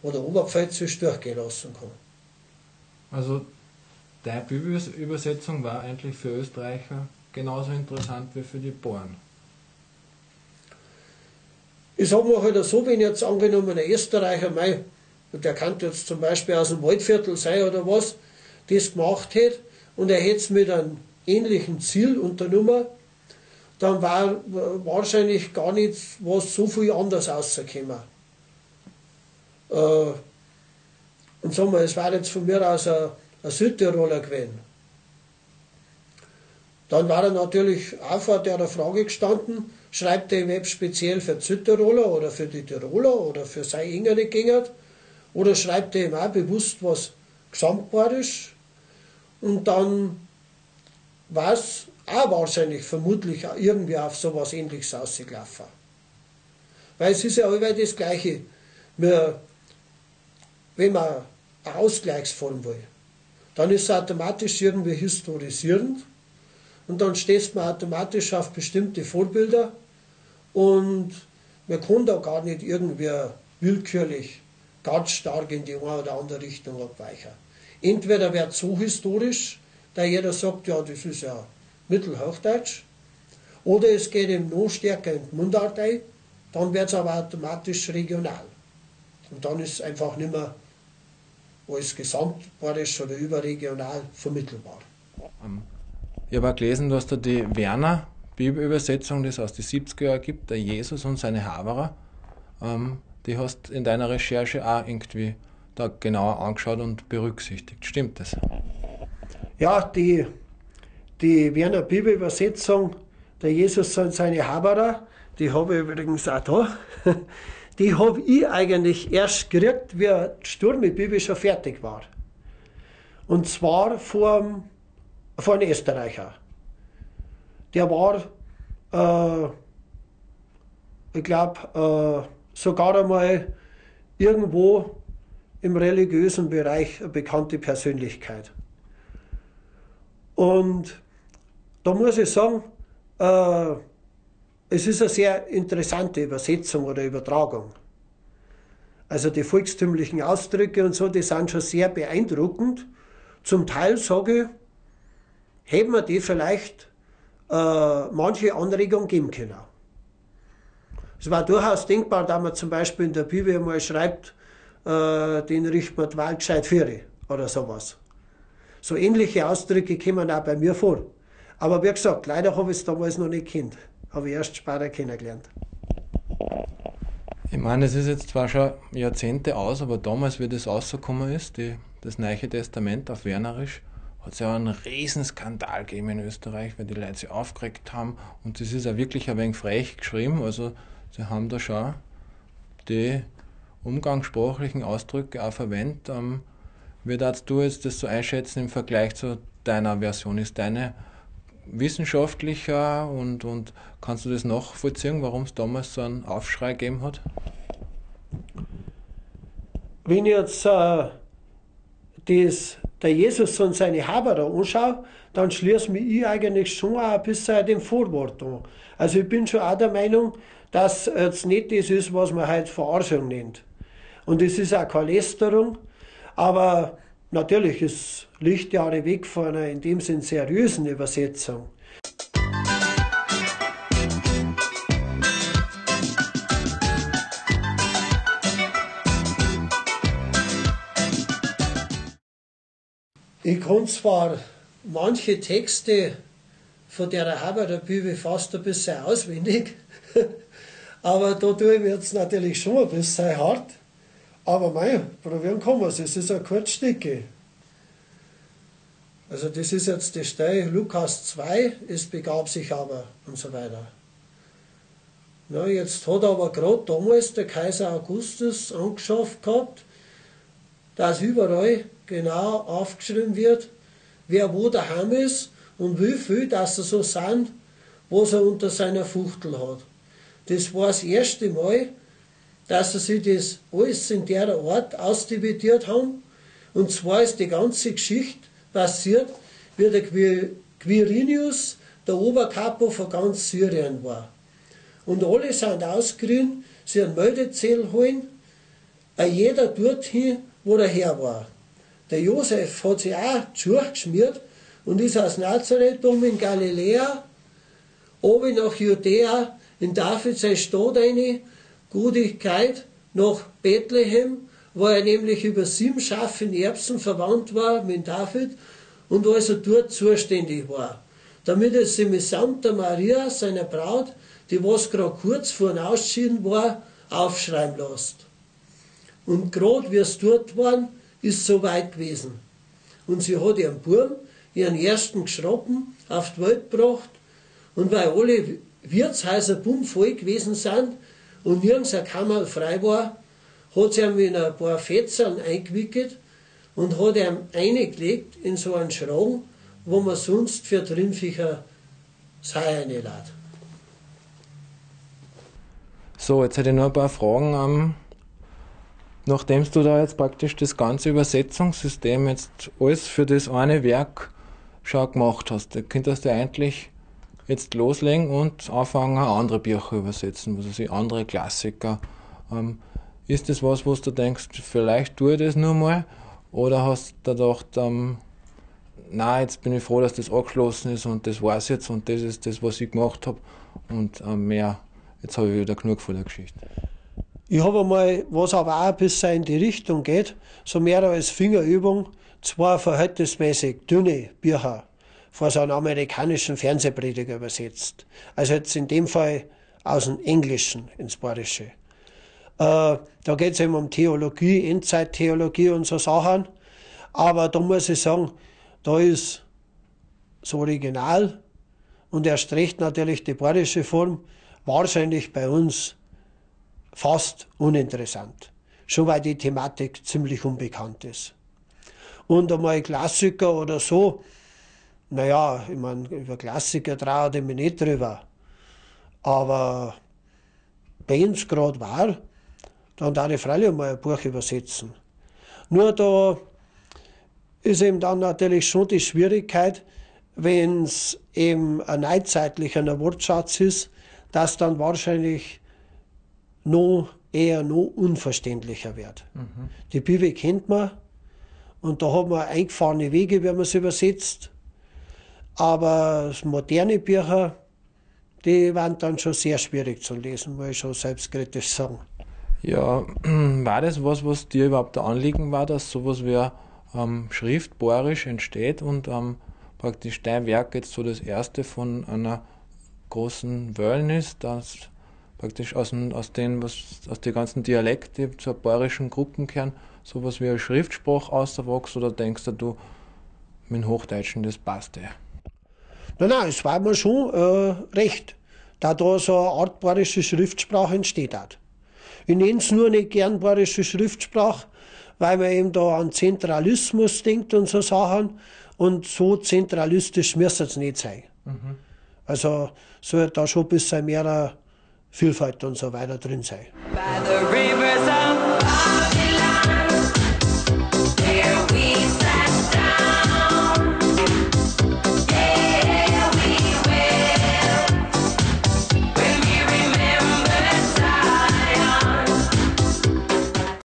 oder Oberpfälzisch durchgehen lassen kann. Also deine Bibelübersetzung war eigentlich für Österreicher genauso interessant wie für die Bauern. Ich sag mal halt so, wenn jetzt angenommen ein Österreicher, mei, der kann jetzt zum Beispiel aus dem Waldviertel sein oder was, das gemacht hätte und er hätte es mit einem ähnlichen Ziel unternommen, dann war wahrscheinlich gar nicht was so viel anders rausgekommen. Und sagen wir, es war jetzt von mir aus ein Südtiroler gewesen. Dann war er natürlich auch vor der Frage gestanden, schreibt er Web speziell für die Südtiroler oder für die Tiroler oder für seine engere Gegend oder schreibt er ihm auch bewusst was gesamtbayerisch und dann war es auch wahrscheinlich, vermutlich auch irgendwie auf sowas Ähnliches rausgelaufen. Weil es ist ja allweil das Gleiche. Wenn man eine Ausgleichsform will, dann ist es automatisch irgendwie historisierend und dann stößt man automatisch auf bestimmte Vorbilder und man kann da gar nicht irgendwie willkürlich ganz stark in die eine oder andere Richtung abweichen. Entweder wird es so historisch, da jeder sagt, ja, das ist ja Mittelhochdeutsch, oder es geht eben noch stärker in die Mundart ein, dann wird's aber automatisch regional. Und dann ist es einfach nicht mehr als gesamtbayerisch oder überregional vermittelbar. Ich habe auch gelesen, dass da die Werner Bibelübersetzung, die es aus den 70er Jahren gibt, der Jesus und seine Haberer, die hast du in deiner Recherche auch irgendwie da genauer angeschaut und berücksichtigt. Stimmt das? Ja, die Werner Bibelübersetzung, der Jesus und seine Haberer, die habe ich übrigens auch da, die habe ich eigentlich erst gekriegt, wie die Sturmi-Bibel schon fertig war. Und zwar vor einem Österreicher. Der war, ich glaub, sogar einmal irgendwo im religiösen Bereich eine bekannte Persönlichkeit. Und da muss ich sagen, es ist eine sehr interessante Übersetzung oder Übertragung. Also die volkstümlichen Ausdrücke und so, die sind schon sehr beeindruckend. Zum Teil sage ich, hätten wir die vielleicht manche Anregung geben können. Es war durchaus denkbar, dass man zum Beispiel in der Bibel einmal schreibt, den richten wir die Wahl gescheit für oder sowas. So ähnliche Ausdrücke kommen auch bei mir vor. Aber wie gesagt, leider habe ich es damals noch nicht gekannt. Habe ich erst später kennengelernt. Ich meine, es ist jetzt zwar schon Jahrzehnte aus, aber damals, wie das rausgekommen ist, das Neue Testament auf Wernerisch, hat es ja einen Riesenskandal gegeben in Österreich, weil die Leute sich aufgeregt haben. Und das ist auch wirklich ein wenig frech geschrieben. Also sie haben da schon die umgangssprachlichen Ausdrücke auch verwendet. Wie würdest du jetzt das so einschätzen im Vergleich zu deiner Version? Ist deine wissenschaftlicher und kannst du das nachvollziehen, warum es damals so einen Aufschrei gegeben hat? Wenn ich jetzt der Jesus und seine Haberer anschaue, dann schließe mich ich eigentlich schon auch ein bisschen dem Vorwort an. Also ich bin schon auch der Meinung, dass jetzt nicht das ist, was man heute Verarschung nennt. Und es ist auch keine Lästerung, aber natürlich ist Lichtjahre weg von einer in dem Sinn seriösen Übersetzung. Ich kann zwar manche Texte von der Haberer Bibel fast ein bisschen auswendig, aber da tue ich mir jetzt natürlich schon ein bisschen hart. Aber mei, probieren kann man's, es ist ein kurzes Stücke. Also das ist jetzt die Stelle, Lukas 2, es begab sich aber und so weiter. Na, jetzt hat aber grad damals der Kaiser Augustus angeschafft gehabt, dass überall genau aufgeschrieben wird, wer wo daheim ist und wie viel, dass er so sind, was er unter seiner Fuchtel hat. Das war das erste Mal, dass sie sich das alles in der Art ausdividiert haben. Und zwar ist die ganze Geschichte passiert, wie der Quirinius der Oberkapo von ganz Syrien war. Und alle sind ausgeritten, sie haben Meldezettel holen, A jeder dorthin, wo der Herr war. Der Josef hat sich auch zugeschmiert und ist aus Nazareth um in Galiläa, oben nach Judäa, in David sei Stadt eine Gutigkeit, nach Bethlehem, wo er nämlich über 7 Schafe in Erbsen verwandt war mit David und also dort zuständig war. Damit er sich mitsamt der Maria, seiner Braut, die was grad kurz vor dem Ausschieden war, aufschreiben lässt. Und grad wie es dort waren, ist so weit gewesen. Und sie hat ihren Burm, ihren ersten Geschroppen, auf die Welt gebracht, und weil alle Wirtshäuser bummvoll gewesen sind und nirgends eine Kammer frei war, hat sie ihn in ein paar Fetzern eingewickelt und hat ihn eingelegt in so einen Schrank, wo man sonst für Trimmviecher das Heu reinlädt. So, jetzt hätte ich noch ein paar Fragen. Nachdem du da jetzt praktisch das ganze Übersetzungssystem jetzt alles für das eine Werk schon gemacht hast, da könntest du eigentlich jetzt loslegen und anfangen, andere Bücher übersetzen, was weiß ich, andere Klassiker. Ist das was, wo du denkst, vielleicht tue ich das nur mal? Oder hast du gedacht, nein, jetzt bin ich froh, dass das abgeschlossen ist und das war's jetzt und das ist das, was ich gemacht hab und mehr, jetzt hab ich wieder genug von der Geschichte. Ich hab einmal, was aber auch ein bisschen in die Richtung geht, so mehr als Fingerübung, 2 verhältnismäßig dünne Bücher von so einem amerikanischen Fernsehprediger übersetzt. Also jetzt in dem Fall aus dem Englischen ins Bayerische. Da geht's eben um Theologie, Endzeittheologie und so Sachen. Aber da muss ich sagen, da ist das Original und erst recht natürlich die bayerische Form wahrscheinlich bei uns fast uninteressant. Schon weil die Thematik ziemlich unbekannt ist. Und einmal Klassiker oder so, naja, ich mein, über Klassiker traue ich mich nicht drüber. Aber wenn's grad war, dann darf ich freilich mal ein Buch übersetzen. Nur da ist eben dann natürlich schon die Schwierigkeit, wenn's eben ein neuzeitlicher Wortschatz ist, dass dann wahrscheinlich eher noch unverständlicher wird. Die Bibel kennt man und da hat man eingefahrene Wege, wie man es übersetzt. Aber moderne Bücher, die waren dann schon sehr schwierig zu lesen, muss ich schon selbstkritisch sagen. Ja, war das was, was dir überhaupt ein Anliegen war, dass sowas wie Schrift bayerisch entsteht und praktisch dein Werk jetzt so das erste von einer großen Wellen ist, dass praktisch aus dem, aus den, was, aus den ganzen Dialekten, die zur bayerischen Gruppen kehren, sowas wie eine Schriftsprache auswächst, oder denkst du, mit dem Hochdeutschen, das passt ja? Nein, nein, es war mir schon recht, da da so eine Art bayerische Schriftsprache entsteht hat. Ich nenn's nur nicht gern bayerische Schriftsprache, weil man eben da an Zentralismus denkt und so Sachen, und so zentralistisch müsste es nicht sein. Also sollte da schon ein bisschen mehr Vielfalt und so weiter drin sein. By the river.